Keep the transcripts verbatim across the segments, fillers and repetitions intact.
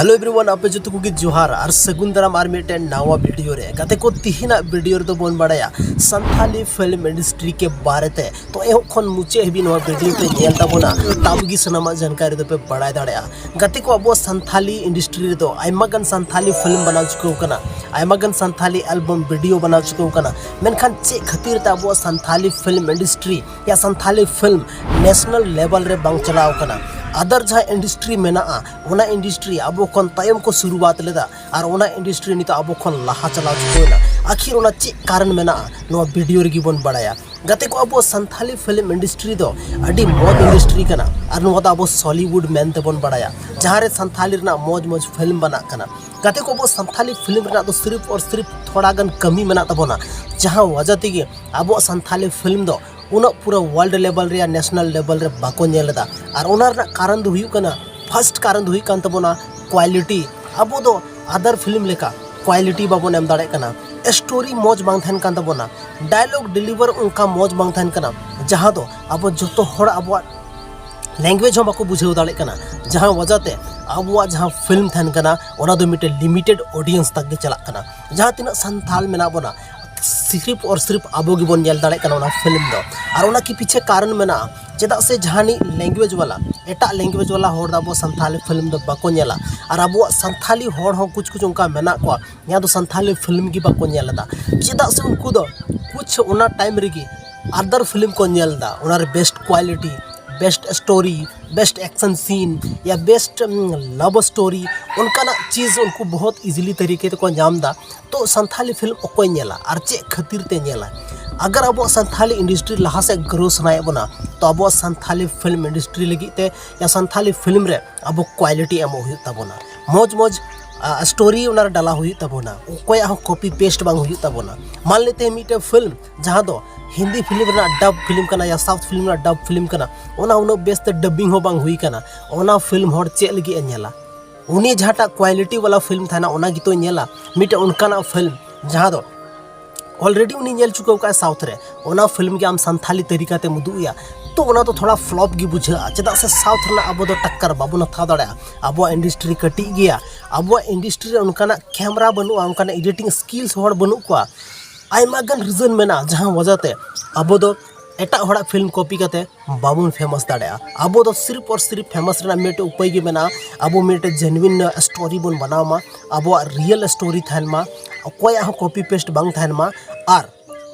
Hello everyone, ᱟᱯᱮ ᱡᱚᱛᱚ ᱠᱚᱜᱮ ᱡᱚᱦᱟᱨ ᱟᱨ ᱥᱟᱹᱜᱩᱱ ᱫᱟᱨᱟᱢ ᱟᱨ ᱢᱤᱫᱴᱮᱱ ᱱᱟᱣᱟ ᱵᱷᱤᱰᱤᱭᱳ ᱨᱮ᱾ ᱜᱟᱛᱮ ᱠᱚ, ᱛᱤᱦᱤᱧᱟᱜ ᱵᱷᱤᱰᱤᱭᱳ ᱨᱮᱫᱚ ᱵᱚᱱ ᱵᱟᱲᱟᱭᱟ ᱥᱟᱱᱛᱷᱟᱞᱤ ᱯᱷᱤᱞᱢ ᱤᱱᱰᱟᱥᱴᱨᱤ ᱠᱮ ᱵᱟᱨᱮ ᱛᱮ᱾ ᱛᱚ ᱮᱦᱚᱵ ᱠᱷᱚᱱ ᱢᱩᱪᱟᱹᱫ ᱦᱟᱹᱵᱤᱡ ᱱᱚᱣᱟ ᱵᱷᱤᱰᱤᱭᱳ ᱯᱮ ᱧᱮᱞ ᱛᱟᱵᱚᱱᱟ, ᱛᱟᱵ ᱜᱮ ᱥᱟᱱᱟᱢᱟᱜ ᱡᱟᱱᱠᱟᱨᱤ ᱫᱚᱯᱮ ᱵᱟᱲᱟᱭ ᱫᱟᱲᱮᱭᱟᱜᱼᱟ᱾ ᱜᱟᱛᱮ ᱠᱚ, ᱟᱵᱚ ᱥᱟᱱᱛᱷᱟᱞᱤ ᱤᱱᱰᱟᱥᱴᱨᱤ ᱨᱮᱫᱚ ᱟᱭᱢᱟ ᱜᱟᱱ ᱥᱟᱱᱛᱷᱟᱞᱤ ᱯᱷᱤᱞᱢ ᱵᱮᱱᱟᱣ ᱪᱩᱠᱟᱹᱣ ᱠᱟᱱᱟ, ᱟᱭᱢᱟ ᱜᱟᱱ ᱥᱟᱱᱛᱷᱟᱞᱤ ᱮᱞᱵᱟᱢ ᱵᱷᱤᱰᱤᱭᱳ ᱵᱮᱱᱟᱣ ᱪᱩᱠᱟᱹᱣ ᱠᱟᱱᱟ᱾ ᱢᱮᱱᱠᱷᱟᱱ ᱪᱮᱫ ᱠᱷᱟᱹᱛᱤᱨ ᱛᱮ ᱟᱵᱚᱣᱟᱜ ᱥᱟᱱᱛᱷᱟᱞᱤ ᱯᱷᱤᱞᱢ ᱤᱱᱰᱟᱥᱴᱨᱤ ᱭᱟ ᱥᱟᱱᱛᱷᱟᱞᱤ ᱯᱷᱤᱞᱢ ᱱᱮᱥᱱᱟᱞ ᱞᱮᱵᱮᱞ ᱨᱮ ᱵᱟᱝ ᱪᱟᱞᱟᱣ ᱠᱟᱱᱟ? ᱟᱫᱟᱨ ᱡᱟᱦᱟᱸ ᱤᱱᱰᱟᱥᱴᱨᱤ ᱢᱮᱱᱟᱜᱼᱟ, ᱚᱱᱟ ᱤᱱᱰᱟᱥᱴᱨᱤ ᱟᱵᱚ ᱠᱷᱚᱱ ᱛᱟᱭᱚᱢ ᱠᱚ ᱥᱩᱨᱩᱣᱟᱛ ᱞᱮᱫᱟ ᱟᱨ ᱚᱱᱟ ᱤᱱᱰᱟᱥᱴᱨᱤ ᱱᱤᱛᱚᱜ ᱟᱵᱚ ᱠᱷᱚᱱ ᱞᱟᱦᱟ ᱪᱟᱞᱟᱣ ᱪᱩᱠᱟᱹᱣ ᱮᱱᱟ᱾ ᱟᱹᱠᱷᱤᱨ ᱚᱱᱟ ᱪᱮᱫ ᱠᱟᱨᱚᱱ ᱢᱮᱱᱟᱜᱼᱟ, ᱱᱚᱣᱟ ᱵᱷᱤᱰᱤᱭᱳ ᱨᱮᱜᱮ ᱵᱚᱱ ᱵᱟᱲᱟᱭᱟ᱾ ᱜᱟᱛᱮ ᱠᱚ, ᱟᱵᱚ ᱥᱟᱱᱛᱷᱟᱞᱤ ᱯᱷᱤᱞᱢ ᱤᱱᱰᱟᱥᱴᱨᱤ ᱫᱚ ᱟᱹᱰᱤ ᱢᱚᱡᱽ ᱤᱱᱰᱟᱥᱴᱨᱤ ᱠᱟᱱᱟ ᱟᱨ ᱱᱚᱣᱟ ᱫᱚ ᱟᱵᱚ ᱥᱚᱞᱤᱣᱩᱰ ᱢᱮᱱ ᱛᱮᱵᱚᱱ ᱵᱟᱲᱟᱭᱟ, ᱡᱟᱦᱟᱸ ᱨᱮ ᱥᱟᱱᱛᱷᱟᱞᱤ ᱨᱮᱱᱟᱜ ᱢᱚᱡᱽ ᱢᱚᱡᱽ ᱯᱷᱤᱞᱢ ᱵᱮᱱᱟᱜ ᱠᱟᱱᱟ᱾ ᱜᱟᱛᱮ ᱠᱚ, ᱟᱵᱚ ᱥᱟᱱᱛᱷᱟᱞᱤ ᱯᱷᱤᱞᱢ ᱨᱮᱱᱟᱜ ᱫᱚ ᱥᱤᱨᱤᱯ ᱚᱨ ᱥᱤᱨᱤᱯ ᱛᱷᱚᱲᱟ ᱜᱟᱱ ᱠᱟᱹᱢᱤ ᱢᱮᱱᱟᱜ ᱛᱟᱵᱚᱱᱟ, ᱡᱟᱦᱟᱸ ᱣᱟᱡᱟ ᱛᱮᱜᱮ ᱟᱵᱚᱣᱟᱜ ᱥᱟᱱᱛᱷᱟᱞᱤ ᱯᱷᱤᱞᱢ ᱫᱚ ᱩᱱᱟᱹᱜ ᱯᱩᱨᱟᱹ ᱣᱟᱨᱞᱰ ᱞᱮᱵᱮᱞ ᱨᱮᱭᱟᱜ ᱱᱮᱥᱱᱟᱞ ᱞᱮᱵᱮᱞ ᱨᱮ ᱵᱟᱠᱚ ᱧᱮᱞ ᱮᱫᱟ᱾ ᱟᱨ ᱚᱱᱟ ᱨᱮᱱᱟᱜ ᱠᱟᱨᱚᱱ ᱫᱚ ᱦᱩᱭᱩᱜ ᱠᱟᱱᱟ, ᱯᱷᱟᱥᱴ ᱠᱟᱨᱚᱱ ᱫᱚ ᱦᱩᱭᱩᱜ ᱠᱟᱱ ᱛᱟᱵᱚᱱᱟ ᱠᱣᱟᱞᱤᱴᱤ᱾ ᱟᱵᱚ ᱫᱚ ᱟᱫᱟᱨ ᱯᱷᱤᱞᱢ ᱞᱮᱠᱟ ᱠᱣᱟᱞᱤᱴᱤ ᱵᱟᱵᱚᱱ ᱮᱢ ᱫᱟᱲᱮᱭᱟᱜ ᱠᱟᱱᱟ, ᱥᱴᱳᱨᱤ ᱢᱚᱡᱽ ᱵᱟᱝ ᱛᱟᱦᱮᱱ ᱠᱟᱱ ᱛᱟᱵᱚᱱᱟ, ᱰᱟᱭᱞᱚᱜ ᱰᱮᱞᱤᱵᱷᱟᱨ ᱚᱱᱠᱟ ᱢᱚᱡᱽ ᱵᱟᱝ ᱛᱟᱦᱮᱱ ᱠᱟᱱᱟ, ᱡᱟᱦᱟᱸ ᱫᱚ ᱟᱵᱚ ᱡᱚᱛᱚ ᱦᱚᱲ ᱟᱵᱚᱣᱟᱜ ᱞᱮᱝᱜᱩᱭᱮᱡᱽ ᱦᱚᱸ ᱵᱟᱠᱚ ᱵᱩᱡᱷᱟᱹᱣ ᱫᱟᱲᱮᱭᱟᱜ ᱠᱟᱱᱟ᱾ ᱡᱟᱦᱟᱸ ᱣᱟᱡᱟ ᱛᱮ ᱟᱵᱚᱣᱟᱜ ᱡᱟᱦᱟᱸ ᱯᱷᱤᱞᱢ ᱛᱟᱦᱮᱱ ᱠᱟᱱᱟ, ᱚᱱᱟ ᱫᱚ ᱢᱤᱫᱴᱮᱱ ᱞᱤᱢᱤᱴᱮᱰ ᱚᱰᱤᱭᱮᱱᱥ ᱛᱟᱠ ᱜᱮ ᱪᱟᱞᱟᱜ ᱠᱟᱱᱟ᱾ ᱡᱟᱦᱟᱸ ᱛᱤᱱᱟᱹᱜ ᱥᱟᱱᱛᱷᱟᱞ ᱢᱮᱱᱟᱜ ᱵᱚᱱᱟ, ᱥᱤᱨᱤᱯ ᱚᱨ ᱥᱤᱨᱤᱯ ᱟᱵᱚ ᱜᱮᱵᱚᱱ ᱧᱮᱞ ᱫᱟᱲᱮᱭᱟᱜ ᱠᱟᱱᱟ ᱚᱱᱟ ᱯᱷᱤᱞᱢ ᱫᱚ᱾ ᱟᱨ ᱚᱱᱟ ᱠᱤ ᱯᱤᱪᱷᱮ ᱠᱟᱨᱚᱱ ᱢᱮᱱᱟᱜᱼᱟ? ᱪᱮᱫᱟᱜ ᱥᱮ ᱡᱟᱦᱟᱱᱤᱡ ᱞᱮᱝᱜᱩᱭᱮᱡᱽ ᱣᱟᱞᱟ, ᱮᱴᱟᱜ ᱞᱮᱝᱜᱩᱭᱮᱡᱽ ᱣᱟᱞᱟ ᱦᱚᱲ ᱫᱚ ᱟᱵᱚ ᱥᱟᱱᱛᱷᱟᱞᱤ ᱯᱷᱤᱞᱢ ᱫᱚ ᱵᱟᱠᱚ ᱧᱮᱞᱟ᱾ ᱟᱨ ᱟᱵᱚᱣᱟᱜ ᱥᱟᱱᱛᱷᱟᱞᱤ ᱦᱚᱲ ᱦᱚᱸ ᱠᱩᱪ ᱠᱩᱪ ᱚᱱᱠᱟ ᱢᱮᱱᱟᱜ ᱠᱚᱣᱟ, ᱡᱟᱦᱟᱸ ᱫᱚ ᱥᱟᱱᱛᱷᱟᱞᱤ ᱯᱷᱤᱞᱢ ᱜᱮ ᱵᱟᱠᱚ ᱧᱮᱞ ᱮᱫᱟ᱾ ᱪᱮᱫᱟᱜ ᱥᱮ ᱩᱱᱠᱩ ᱫᱚ ᱠᱩᱪ ᱚᱱᱟ ᱴᱟᱭᱤᱢ ᱨᱮᱜᱮ ᱟᱫᱟᱨ ᱯᱷᱤᱞᱢ ᱠᱚ ᱧᱮᱞ ᱮᱫᱟ, ᱚᱱᱟᱨᱮ best quality, best story, best action scene ᱭᱟ ᱵᱮᱥᱴ ᱞᱟᱵᱷ ᱥᱴᱳᱨᱤ, ᱚᱱᱠᱟᱱᱟᱜ ᱪᱤᱡᱽ ᱩᱱᱠᱩ ᱵᱚᱦᱩᱛ ᱤᱡᱤᱞᱤ ᱛᱟᱹᱨᱤᱠᱟ ᱛᱮᱠᱚ ᱧᱟᱢ ᱮᱫᱟ᱾ ᱛᱚ ᱥᱟᱱᱛᱷᱟᱞᱤ ᱯᱷᱤᱞᱢ ᱚᱠᱚᱭ ᱧᱮᱞᱟ ᱟᱨ ᱪᱮᱫ ᱠᱷᱟᱹᱛᱤᱨ ᱛᱮ ᱧᱮᱞᱟ? ᱟᱜᱟᱨ ᱟᱵᱚᱣᱟᱜ ᱥᱟᱱᱛᱷᱟᱞᱤ ᱤᱱᱰᱟᱥᱴᱨᱤ ᱞᱟᱦᱟ ᱥᱮᱫ ᱜᱨᱳ ᱥᱟᱱᱟᱭᱮᱫ ᱵᱚᱱᱟ, ᱛᱚ ᱟᱵᱚᱣᱟᱜ ᱥᱟᱱᱛᱷᱟᱞᱤ ᱯᱷᱤᱞᱢ ᱤᱱᱰᱟᱥᱴᱨᱤ ᱞᱟᱹᱜᱤᱫ ᱛᱮ ᱭᱟ ᱥᱟᱱᱛᱷᱟᱞᱤ ᱯᱷᱤᱞᱢ ᱨᱮ ᱟᱵᱚ ᱠᱣᱟᱞᱤᱴᱤ ᱮᱢᱚᱜ ᱦᱩᱭᱩᱜ ᱛᱟᱵᱚᱱᱟ, ᱢᱚᱡᱽ ᱢᱚᱡᱽ ᱥᱴᱳᱨᱤ ᱚᱱᱟᱨᱮ ᱰᱟᱞᱟ ᱦᱩᱭᱩᱜ ᱛᱟᱵᱚᱱᱟ, ᱚᱠᱚᱭᱟᱜ ᱦᱚᱸ ᱠᱚᱯᱤ ᱯᱮᱥᱴ ᱵᱟᱝ ᱦᱩᱭᱩᱜ ᱛᱟᱵᱚᱱᱟ᱾ ᱢᱟᱱ ᱞᱮᱛᱮ ᱢᱤᱫᱴᱮᱱ ᱯᱷᱤᱞᱢ ᱡᱟᱦᱟᱸ ᱫᱚ ᱦᱤᱱᱫᱤ ᱯᱷᱤᱞᱢ ᱨᱮᱱᱟᱜ ᱰᱟᱵ ᱯᱷᱤᱞᱢ ᱠᱟᱱᱟ ᱭᱟ ᱥᱟᱣᱩᱛᱷ ᱯᱷᱤᱞᱢ ᱨᱮᱱᱟᱜ ᱰᱟᱵ ᱯᱷᱤᱞᱢ ᱠᱟᱱᱟ, ᱚᱱᱟ ᱩᱱᱟᱹᱜ ᱵᱮᱥ ᱛᱮ ᱰᱟᱵᱤᱝ ᱦᱚᱸ ᱵᱟᱝ ᱦᱩᱭ ᱠᱟᱱᱟ, ᱚᱱᱟ ᱯᱷᱤᱞᱢ ᱦᱚᱲ ᱪᱮᱫ ᱞᱟᱹᱜᱤᱫ ᱮ ᱧᱮᱞᱟ? ᱩᱱᱤ ᱡᱟᱦᱟᱸᱴᱟᱜ ᱠᱣᱟᱞᱤᱴᱤ ᱣᱟᱞᱟ ᱯᱷᱤᱞᱢ ᱛᱟᱦᱮᱱᱟ, ᱚᱱᱟ ᱜᱮᱛᱚᱭ ᱧᱮᱞᱟ᱾ ᱢᱤᱫᱴᱮᱱ ᱚᱱᱠᱟᱱᱟᱜ ᱯᱷᱤᱞᱢ ᱡᱟᱦᱟᱸ ᱫᱚ ᱚᱞᱨᱮᱰᱤ ᱩᱱᱤ ᱧᱮᱞ ᱪᱩᱠᱟᱹᱣ ᱠᱟᱜᱼᱟᱭ ᱥᱟᱣᱩᱛᱷ ᱨᱮ, ᱚᱱᱟ ᱯᱷᱤᱞᱢ ᱜᱮ ᱟᱢ ᱥᱟᱱᱛᱷᱟᱞᱤ ᱛᱟᱹᱨᱤᱠᱟ ᱛᱮᱢ ᱩᱫᱩᱜ ᱮᱭᱟ, ᱛᱚ ᱚᱱᱟ ᱫᱚ ᱛᱷᱚᱲᱟ ᱯᱷᱞᱚᱯ ᱜᱮ ᱵᱩᱡᱷᱟᱹᱜᱼᱟ᱾ ᱪᱮᱫᱟᱜ ᱥᱮ ᱥᱟᱣᱩᱛᱷ ᱨᱮᱱᱟᱜ ᱟᱵᱚ ᱫᱚ ᱴᱟᱠᱠᱟᱨ ᱵᱟᱵᱚᱱ ᱦᱟᱛᱟᱣ ᱫᱟᱲᱮᱭᱟᱜᱼᱟ᱾ ᱟᱵᱚᱣᱟᱜ ᱤᱱᱰᱟᱥᱴᱨᱤ ᱠᱟᱹᱴᱤᱡ ᱜᱮᱭᱟ᱾ ᱟᱵᱚᱣᱟᱜ ᱤᱱᱰᱟᱥᱴᱨᱤ ᱨᱮ ᱚᱱᱠᱟᱱᱟᱜ ᱠᱮᱢᱮᱨᱟ ᱵᱟᱹᱱᱩᱜᱼᱟ, ᱚᱱᱠᱟᱱᱟᱜ ᱮᱰᱤᱴᱤᱝ ᱥᱠᱤᱞᱥ ᱦᱚᱲ ᱵᱟᱹᱱᱩᱜ ᱠᱚᱣᱟ᱾ ᱟᱭᱢᱟ ᱜᱟᱱ ᱨᱤᱡᱚᱱ ᱢᱮᱱᱟᱜᱼᱟ, ᱡᱟᱦᱟᱸ ᱣᱟᱡᱟ ᱛᱮ ᱟᱵᱚ ᱫᱚ ᱮᱴᱟᱜ ᱦᱚᱲᱟᱜ ᱯᱷᱤᱞᱢ ᱠᱚᱯᱤ ᱠᱟᱛᱮ ᱵᱟᱵᱚᱱ ᱯᱷᱮᱢᱟᱥ ᱫᱟᱲᱮᱭᱟᱜᱼᱟ᱾ ᱟᱵᱚ ᱫᱚ ᱥᱤᱨᱯ ᱟᱨ ᱥᱤᱨᱯ ᱯᱷᱮᱢᱟᱥ ᱨᱮᱱᱟᱜ ᱢᱤᱫᱴᱮᱡ ᱩᱯᱟᱹᱭ ᱜᱮ ᱢᱮᱱᱟᱜᱼᱟ, ᱟᱵᱚ ᱢᱤᱫᱴᱮᱡ ᱡᱮᱱᱩᱭᱤᱱ ᱥᱴᱳᱨᱤ ᱵᱚᱱ ᱵᱮᱱᱟᱣ ᱢᱟ, ᱟᱵᱚᱣᱟᱜ ᱨᱤᱭᱮᱞ ᱥᱴᱳᱨᱤ ᱛᱟᱦᱮᱱ ᱢᱟ, ᱚᱠᱚᱭᱟᱜ ᱦᱚᱸ ᱠᱚᱯᱤ ᱯᱮᱥᱴ ᱵᱟᱝ ᱛᱟᱦᱮᱱ ᱢᱟ᱾ ᱟᱨ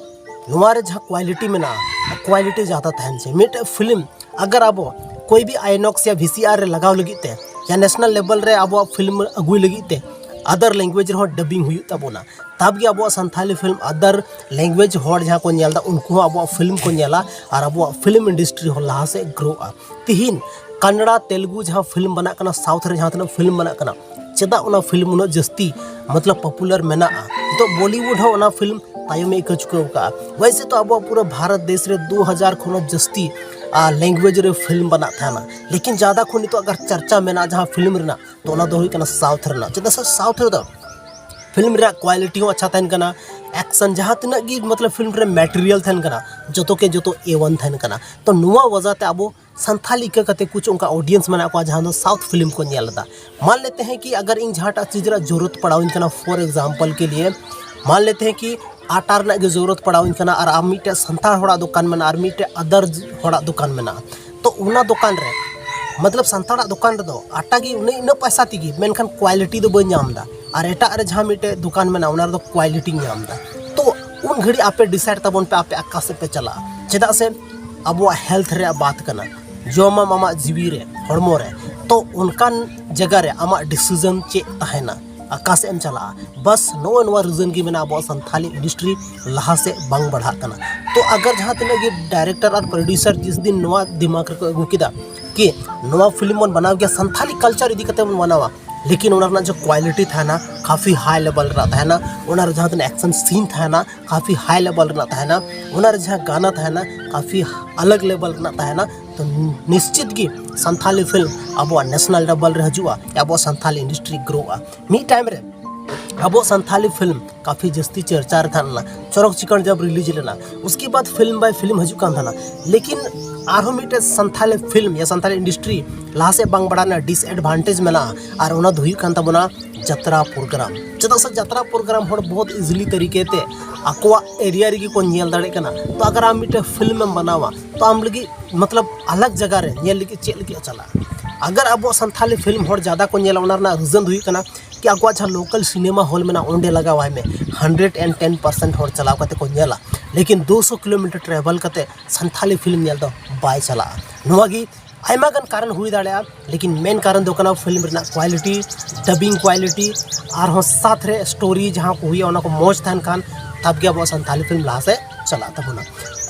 ᱱᱚᱣᱟ ᱨᱮ ᱡᱟᱦᱟᱸ ᱠᱣᱟᱞᱤᱴᱤ ᱢᱮᱱᱟᱜᱼᱟ, ᱠᱣᱟᱞᱤᱴᱤ ᱡᱟᱫᱟ ᱛᱟᱦᱮᱱ ᱪᱟᱹᱦᱤᱭᱮ᱾ ᱢᱤᱫᱴᱮᱡ ᱯᱷᱤᱞᱢ ᱟᱜᱟᱨ ᱟᱵᱚ ᱠᱳᱭ ᱵᱷᱤ ᱟᱭᱱᱚᱠᱥ ᱭᱟ ᱵᱷᱤ ᱥᱤ ᱟᱨ ᱨᱮ ᱞᱟᱜᱟᱣ ᱞᱟᱹᱜᱤᱫ ᱛᱮ ᱭᱟ ᱱᱮᱥᱱᱟᱞ ᱞᱮᱵᱮᱞ ᱨᱮ ᱟᱵᱚᱣᱟᱜ ᱯᱷᱤᱞᱢ ᱟᱹᱜᱩᱭ ᱞᱟᱹᱜᱤᱫ ᱛᱮ ᱟᱫᱟᱨ ᱞᱮᱝᱜᱩᱭᱮᱡᱽ ᱨᱮᱦᱚᱸ ᱰᱟᱵᱤᱝ ᱦᱩᱭᱩᱜ ᱛᱟᱵᱚᱱᱟ, ᱛᱟᱵ ᱜᱮ ᱟᱵᱚᱣᱟᱜ ᱥᱟᱱᱛᱷᱟᱞᱤ ᱯᱷᱤᱞᱢ ᱟᱫᱟᱨ ᱞᱮᱝᱜᱩᱭᱮᱡᱽ ᱦᱚᱲ ᱡᱟᱦᱟᱸ ᱠᱚ ᱧᱮᱞ ᱮᱫᱟ, ᱩᱱᱠᱩ ᱦᱚᱸ ᱟᱵᱚᱣᱟᱜ ᱯᱷᱤᱞᱢ ᱠᱚ ᱧᱮᱞᱟ ᱟᱨ ᱟᱵᱚᱣᱟᱜ ᱯᱷᱤᱞᱢ ᱤᱱᱰᱟᱥᱴᱨᱤ ᱦᱚᱸ ᱞᱟᱦᱟ ᱥᱮᱫ ᱜᱨᱳᱜᱼᱟ᱾ ᱛᱤᱦᱤᱧ ᱠᱟᱱᱱᱲᱟ, ᱛᱮᱞᱮᱜᱩ ᱡᱟᱦᱟᱸ ᱯᱷᱤᱞᱢ ᱵᱮᱱᱟᱜ ᱠᱟᱱᱟ, ᱥᱟᱣᱩᱛᱷ ᱨᱮ ᱡᱟᱦᱟᱸ ᱛᱤᱱᱟᱹᱜ ᱯᱷᱤᱞᱢ ᱵᱮᱱᱟᱜ ᱠᱟᱱᱟ, ᱪᱮᱫᱟᱜ ᱚᱱᱟ ᱯᱷᱤᱞᱢ ᱩᱱᱟᱹᱜ ᱡᱟᱹᱥᱛᱤ ᱢᱚᱛᱞᱚᱵ ᱯᱚᱯᱩᱞᱟᱨ ᱢᱮᱱᱟᱜᱼᱟ? ᱱᱤᱛᱚᱜ ᱵᱚᱞᱤᱣᱩᱰ ᱦᱚᱸ ᱚᱱᱟ ᱯᱷᱤᱞᱢ ᱛᱟᱭᱚᱢᱮ ᱟᱹᱭᱠᱟᱹᱣ ᱪᱩᱠᱟᱹᱣ ᱠᱟᱜᱼᱟ᱾ ᱣᱮᱭᱥᱮ ᱛᱚ ᱟᱵᱚᱣᱟᱜ ᱯᱩᱨᱟᱹ ᱵᱷᱟᱨᱚᱛ ᱫᱮᱥ ᱨᱮ ᱫᱩ ᱦᱟᱡᱟᱨ ᱠᱷᱚᱱ ᱦᱚᱸ ᱡᱟᱹᱥᱛᱤ ᱞᱮᱝᱜᱩᱭᱮᱡᱽ ᱨᱮ ᱯᱷᱤᱞᱢ ᱵᱮᱱᱟᱜ ᱛᱟᱦᱮᱱᱟ, ᱞᱮᱠᱤᱱ ᱡᱟᱫᱟ ᱠᱷᱚᱱ ᱱᱤᱛᱚᱜ ᱟᱜᱟᱨ ᱪᱟᱨᱪᱟ ᱢᱮᱱᱟᱜᱼᱟ ᱡᱟᱦᱟᱸ ᱯᱷᱤᱞᱢ ᱨᱮᱱᱟᱜ, ᱛᱚ ᱚᱱᱟ ᱫᱚ ᱦᱩᱭᱩᱜ ᱠᱟᱱᱟ ᱥᱟᱣᱩᱛᱷ ᱨᱮᱱᱟᱜ᱾ ᱪᱮᱫᱟᱜ ᱥᱮ ᱥᱟᱣᱩᱛᱷ ᱨᱮᱫᱚ ᱯᱷᱤᱞᱢ ᱨᱮᱭᱟᱜ ᱠᱣᱟᱞᱤᱴᱤ ᱦᱚᱸ ᱟᱪᱪᱷᱟ ᱛᱟᱦᱮᱱ ᱠᱟᱱᱟ, ᱮᱠᱥᱚᱱ ᱡᱟᱦᱟᱸ ᱛᱤᱱᱟᱹᱜ ᱜᱮ ᱢᱚᱛᱞᱚᱵ ᱯᱷᱤᱞᱢ ᱨᱮ ᱢᱮᱴᱮᱨᱤᱭᱟᱞ ᱛᱟᱦᱮᱱ ᱠᱟᱱᱟ, ᱡᱚᱛᱚ ᱠᱮ ᱡᱚᱛᱚ ᱮ ᱣᱟᱱ ᱛᱟᱦᱮᱱ ᱠᱟᱱᱟ᱾ ᱛᱚ ᱱᱚᱣᱟ ᱣᱟᱡᱟ ᱛᱮ ᱟᱵᱚ ᱥᱟᱱᱛᱷᱟᱞᱤ ᱤᱠᱟᱹ ᱠᱟᱛᱮ ᱠᱩᱪ ᱚᱱᱠᱟ ᱚᱰᱤᱭᱮᱱᱥ ᱢᱮᱱᱟᱜ ᱠᱚᱣᱟ ᱡᱟᱦᱟᱸ ᱫᱚ ᱥᱟᱣᱩᱛᱷ ᱯᱷᱤᱞᱢ ᱠᱚ ᱧᱮᱞ ᱮᱫᱟ᱾ मान लेते हैं कि अगर ᱤᱧ ᱡᱟᱦᱟᱸᱴᱟᱜ ᱪᱤᱡᱽ ᱨᱮᱭᱟᱜ ᱡᱚᱨᱩᱨᱟᱛ ᱯᱟᱲᱟᱣᱟᱹᱧ ᱠᱟᱱᱟ, ᱯᱷᱚᱨ ᱮᱠᱡᱟᱢᱯᱚᱞ ᱠᱮ ᱞᱤᱭᱮ मान लेते हैं कि ᱟᱴᱟ ᱨᱮᱱᱟᱜ ᱜᱮ ᱡᱚᱨᱩᱨᱟᱛ ᱯᱟᱲᱟᱣᱟᱹᱧ ᱠᱟᱱᱟ ᱟᱨ ᱟᱢ ᱢᱤᱫᱴᱮᱡ ᱥᱟᱱᱛᱟᱲ ᱦᱚᱲᱟᱜ ᱫᱚᱠᱟᱱ ᱢᱮᱱᱟᱜᱼᱟ ᱟᱨ ᱢᱤᱫᱴᱮᱡ ᱟᱫᱟᱨ ᱦᱚᱲᱟᱜ ᱫᱚᱠᱟᱱ ᱢᱮᱱᱟᱜᱼᱟ, ᱛᱚ ᱚᱱᱟ ᱫᱚᱠᱟᱱ ᱨᱮ ᱢᱚᱛᱞᱚᱵ ᱥᱟᱱᱛᱟᱲᱟᱜ ᱫᱚᱠᱟᱱ ᱨᱮᱫᱚ ᱟᱴᱟ ᱜᱮ ᱩᱱᱟᱹᱜ ᱤᱱᱟᱹᱜ ᱯᱚᱭᱥᱟ ᱛᱮᱜᱮ, ᱢᱮᱱᱠᱷᱟᱱ ᱠᱣᱟᱞᱤᱴᱤ ᱫᱚ ᱵᱟᱹᱧ ᱧᱟᱢ ᱮᱫᱟ᱾ ᱟᱨ ᱮᱴᱟᱜ ᱨᱮ ᱡᱟᱦᱟᱸ ᱢᱤᱫᱴᱮᱡ ᱫᱚᱠᱟᱱ ᱢᱮᱱᱟᱜᱼᱟ, ᱚᱱᱟ ᱨᱮᱫᱚ ᱠᱣᱟᱞᱤᱴᱤᱧ ᱧᱟᱢ ᱮᱫᱟ᱾ ᱛᱚ ᱩᱱ ᱜᱷᱟᱹᱲᱤᱡ ᱟᱯᱮ ᱰᱤᱥᱟᱭᱤᱰ ᱛᱟᱵᱚᱱ ᱯᱮ ᱟᱯᱮ ᱚᱠᱟ ᱥᱮᱫ ᱯᱮ ᱪᱟᱞᱟᱜᱼᱟ, ᱪᱮᱫᱟᱜ ᱥᱮ ᱟᱵᱚᱣᱟᱜ ᱦᱮᱞᱛᱷ ᱨᱮᱭᱟᱜ ᱵᱟᱛ ᱠᱟᱱᱟ, ᱡᱚᱢᱟᱢ ᱟᱢᱟᱜ ᱡᱤᱣᱤ ᱨᱮ, ᱦᱚᱲᱢᱚ ᱨᱮ᱾ ᱛᱚ ᱚᱱᱠᱟᱱ ᱡᱟᱭᱜᱟ ᱨᱮ ᱟᱢᱟᱜ ᱰᱤᱥᱤᱡᱚᱱ ᱪᱮᱫ ᱛᱟᱦᱮᱱᱟ, ᱚᱠᱟ ᱥᱮᱫ ᱮᱢ ᱪᱟᱞᱟᱜᱼᱟ? ᱵᱟᱥ ᱱᱚᱜᱼᱚ ᱱᱚᱣᱟ ᱨᱤᱡᱚᱱ ᱜᱮ ᱢᱮᱱᱟᱜᱼᱟ ᱟᱵᱚᱣᱟᱜ ᱥᱟᱱᱛᱷᱟᱞᱤ ᱤᱱᱰᱟᱥᱴᱨᱤ ᱞᱟᱦᱟ ᱥᱮᱫ ᱵᱟᱝ ᱵᱟᱲᱦᱟᱜ ᱠᱟᱱᱟ᱾ ᱛᱚ ᱟᱜᱟᱨ ᱡᱟᱦᱟᱸ ᱛᱤᱱᱟᱹᱜ ᱜᱮ ᱰᱟᱭᱨᱮᱠᱴᱚᱨ ᱟᱨ ᱯᱨᱚᱰᱭᱩᱥᱟᱨ ᱡᱤᱥ ᱫᱤᱱ ᱱᱚᱣᱟ ᱫᱤᱢᱟᱜᱽ ᱨᱮᱠᱚ ᱟᱹᱜᱩ ᱠᱮᱫᱟ ᱠᱤ ᱱᱚᱣᱟ ᱯᱷᱤᱞᱢ ᱵᱚᱱ ᱵᱮᱱᱟᱣ ᱜᱮᱭᱟ, ᱥᱟᱱᱛᱷᱟᱞᱤ ᱠᱟᱞᱪᱟᱨ ᱤᱫᱤ ᱠᱟᱛᱮ ᱵᱚᱱ ᱵᱮᱱᱟᱣᱟ, ᱞᱮᱠᱤᱱ ᱚᱱᱟ ᱨᱮᱱᱟᱜ ᱡᱮ ᱠᱣᱟᱞᱤᱴᱤ ᱛᱟᱦᱮᱱᱟ, ᱠᱟᱯᱷᱤ ᱦᱟᱭ ᱞᱮᱵᱮᱞ ᱨᱮᱱᱟᱜ ᱛᱟᱦᱮᱱᱟ, ᱚᱱᱟ ᱨᱮ ᱡᱟᱦᱟᱸ ᱛᱤᱱᱟᱹᱜ ᱮᱠᱥᱚᱱ ᱥᱤᱱ ᱛᱟᱦᱮᱱᱟ, ᱠᱟᱯᱷᱤ ᱦᱟᱭ ᱞᱮᱵᱮᱞ ᱨᱮᱱᱟᱜ ᱛᱟᱦᱮᱱᱟ, ᱚᱱᱟ ᱨᱮ ᱡᱟᱦᱟᱸ ᱜᱟᱱᱟ ᱛᱟᱦᱮᱱᱟ, ᱠᱟᱯᱷᱤ ᱟᱞᱟᱜᱽ ᱞᱮᱵᱮᱞ ᱨᱮᱱᱟᱜ ᱛᱟᱦᱮᱱᱟ᱾ ᱛᱚ ᱱᱤᱥᱪᱤᱛ ᱜᱮ ᱥᱟᱱᱛᱷᱟᱞᱤ ᱯᱷᱤᱞᱢ ᱟᱵᱚᱣᱟᱜ ᱱᱮᱥᱱᱟᱞ ᱞᱮᱵᱮᱞ ᱨᱮ ᱦᱤᱡᱩᱜᱼᱟ, ᱟᱵᱚᱣᱟᱜ ᱥᱟᱱᱛᱷᱟᱞᱤ ᱤᱱᱰᱟᱥᱴᱨᱤ ᱜᱨᱳᱜᱼᱟ᱾ ᱢᱤᱫ ᱴᱟᱭᱤᱢ ᱨᱮ ᱟᱵᱚ ᱥᱟᱱᱛᱷᱟᱞᱤ ᱯᱷᱤᱞᱢ ᱠᱟᱯᱷᱤ ᱡᱟᱹᱥᱛᱤ ᱪᱟᱨᱪᱟ ᱨᱮ ᱛᱟᱦᱮᱸ ᱞᱮᱱᱟ, ᱪᱚᱨᱚᱠ ᱪᱤᱠᱟᱹᱲ ᱡᱟᱵ ᱨᱤᱞᱤᱡᱽ ᱞᱮᱱᱟ, ᱩᱥᱠᱮ ᱵᱟᱫ ᱯᱷᱤᱞᱢ ᱵᱟᱭ ᱯᱷᱤᱞᱢ ᱦᱤᱡᱩᱜ ᱠᱟᱱ ᱛᱟᱦᱮᱱᱟ᱾ ᱞᱮᱠᱤᱱ ᱟᱨᱦᱚᱸ ᱢᱤᱫᱴᱮᱱ ᱥᱟᱱᱛᱷᱟᱞᱤ ᱯᱷᱤᱞᱢ ᱭᱟ ᱥᱟᱱᱛᱷᱟᱞᱤ ᱤᱱᱰᱟᱥᱴᱨᱤ ᱞᱟᱦᱟ ᱥᱮᱫ ᱵᱟᱝ ᱵᱟᱲᱦᱟᱜ ᱨᱮᱱᱟᱜ ᱰᱤᱥᱮᱰᱵᱷᱟᱱᱴᱮᱡᱽ ᱢᱮᱱᱟᱜᱼᱟ, ᱟᱨ ᱚᱱᱟ ᱫᱚ ᱦᱩᱭᱩᱜ ᱠᱟᱱ ᱛᱟᱵᱚᱱᱟ ᱡᱟᱛᱨᱟ ᱯᱨᱳᱜᱨᱟᱢ᱾ ᱪᱮᱫᱟᱜ ᱥᱮ ᱡᱟᱛᱨᱟ ᱯᱨᱳᱜᱨᱟᱢ ᱦᱚᱲ ᱵᱚᱦᱩᱛ ᱤᱡᱤᱞᱤ ᱛᱟᱹᱨᱤᱠᱮ ᱛᱮ ᱟᱠᱚᱣᱟᱜ ᱮᱨᱤᱭᱟ ᱨᱮᱜᱮ ᱠᱚ ᱧᱮᱞ ᱫᱟᱲᱮᱭᱟᱜ ᱠᱟᱱᱟ᱾ ᱛᱚ ᱟᱜᱟᱨ ᱟᱢ ᱢᱤᱫᱴᱮᱱ ᱯᱷᱤᱞᱢ ᱮᱢ ᱵᱮᱱᱟᱣᱟ, ᱛᱚ ᱟᱢ ᱞᱟᱹᱜᱤᱫ ᱢᱚᱛᱞᱚᱵ ᱟᱞᱟᱜᱽ ᱡᱟᱭᱜᱟ ᱨᱮ ᱧᱮᱞ ᱞᱟᱹᱜᱤᱫ ᱪᱮᱫ ᱞᱟᱹᱜᱤᱫ ᱪᱟᱞᱟᱜᱼᱟ? ᱟᱜᱟᱨ ᱟᱵᱚᱣᱟᱜ ᱥᱟᱱᱛᱷᱟᱞᱤ ᱯᱷᱤᱞᱢ ᱦᱚᱲ ᱡᱟᱫᱟ ᱠᱚ ᱧᱮᱞᱟ, ᱚᱱᱟ ᱨᱮᱱᱟᱜ ᱨᱤᱡᱚᱱ ᱫᱚ ᱦᱩᱭᱩᱜ ᱠᱟᱱᱟ ᱠᱤ ᱟᱠᱚᱣᱟᱜ ᱡᱟᱦᱟᱸ ᱞᱳᱠᱟᱞ ᱥᱤᱱᱮᱢᱟ ᱦᱚᱞ ᱢᱮᱱᱟᱜᱼᱟ, ᱚᱸᱰᱮ ᱞᱟᱜᱟᱣᱟᱭ ᱢᱮ, ᱦᱟᱱᱰᱨᱮᱰ ᱮᱱᱰ ᱴᱮᱱ ᱯᱟᱨᱥᱮᱱᱴ ᱦᱚᱲ ᱪᱟᱞᱟᱣ ᱠᱟᱛᱮ ᱠᱚ ᱧᱮᱞᱟ, ᱞᱮᱠᱤᱱ ᱫᱩ ᱥᱚ ᱠᱤᱞᱳᱢᱤᱴᱟᱨ ᱴᱨᱟᱵᱷᱮᱞ ᱠᱟᱛᱮ ᱥᱟᱱᱛᱷᱟᱞᱤ ᱯᱷᱤᱞᱢ ᱧᱮᱞ ᱫᱚ ᱵᱟᱭ ᱪᱟᱞᱟᱜᱼᱟ᱾ ᱱᱚᱣᱟ ᱜᱮ ᱟᱭᱢᱟ ᱜᱟᱱ ᱠᱟᱨᱚᱱ ᱦᱩᱭ ᱫᱟᱲᱮᱭᱟᱜᱼᱟ, ᱞᱮᱠᱤᱱ ᱢᱮᱱ ᱠᱟᱨᱚᱱ ᱫᱚ ᱠᱟᱱᱟ ᱯᱷᱤᱞᱢ ᱨᱮᱱᱟᱜ ᱠᱣᱟᱞᱤᱴᱤ, ᱰᱟᱵᱤᱝ ᱠᱣᱟᱞᱤᱴᱤ, ᱟᱨᱦᱚᱸ ᱥᱟᱛ ᱨᱮ ᱥᱴᱳᱨᱤ ᱡᱟᱦᱟᱸ ᱠᱚ ᱦᱩᱭᱩᱜᱼᱟ, ᱚᱱᱟ ᱠᱚ ᱢᱚᱡᱽ ᱛᱟᱦᱮᱱ ᱠᱷᱟᱱ ᱛᱟᱵ ᱜᱮ ᱟᱵᱚᱣᱟᱜ ᱥᱟᱱᱛᱷᱟᱞᱤ ᱯᱷᱤᱞᱢ ᱞᱟᱦᱟ ᱥᱮᱫ ᱪᱟᱞᱟᱜ ᱛᱟᱵᱚᱱᱟ᱾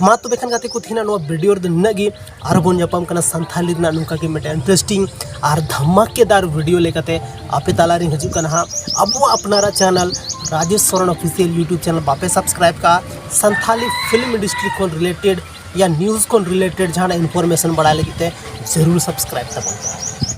ᱢᱟ ᱛᱚᱵᱮ ᱠᱷᱟᱱ ᱜᱟᱛᱮ ᱠᱚ, ᱛᱮᱦᱮᱧᱟᱜ ᱱᱚᱣᱟ ᱵᱷᱤᱰᱤᱭᱳ ᱨᱮᱫᱚ ᱱᱤᱱᱟᱹᱜ ᱜᱮ᱾ ᱟᱨᱦᱚᱸ ᱵᱚᱱ ᱧᱟᱯᱟᱢ ᱠᱟᱱᱟ ᱥᱟᱱᱛᱷᱟᱞᱤ ᱨᱮᱱᱟᱜ ᱱᱚᱝᱠᱟ ᱜᱮ ᱢᱤᱫᱴᱮᱱ ᱤᱱᱴᱟᱨᱮᱥᱴᱤᱝ ᱟᱨ ᱫᱷᱟᱢᱟᱠᱮᱫᱟᱨ ᱵᱷᱤᱰᱤᱭᱳ ᱞᱮᱠᱟᱛᱮ᱾ ᱟᱯᱮ ᱛᱟᱞᱟᱨᱤᱧ ᱦᱤᱡᱩᱜ ᱠᱟᱱᱟ ᱦᱟᱸᱜ ᱟᱵᱚᱣᱟᱜ ᱟᱯᱱᱟᱨᱟᱜ channel Rajesh Soren official YouTube channel. ᱵᱟᱯᱮ ᱥᱟᱵᱥᱠᱨᱟᱭᱤᱵ ᱠᱟᱜᱼᱟ, ᱥᱟᱱᱛᱷᱟᱞᱤ ᱯᱷᱤᱞᱢ ᱤᱱᱰᱟᱥᱴᱨᱤ ᱠᱷᱚᱱ ᱨᱤᱞᱮᱴᱮᱰ ᱭᱟ ᱱᱤᱭᱩᱡᱽ ᱠᱷᱚᱱ ᱨᱤᱞᱮᱴᱮᱰ ᱡᱟᱦᱟᱱᱟᱜ ᱤᱱᱯᱷᱚᱨᱢᱮᱥᱚᱱ ᱵᱟᱲᱟᱭ ᱞᱟᱹᱜᱤᱫ ᱛᱮ ᱡᱟᱹᱨᱩᱲ ᱥᱟᱵᱥᱠᱨᱟᱭᱤᱵ ᱛᱟᱵᱚᱱ ᱯᱮ᱾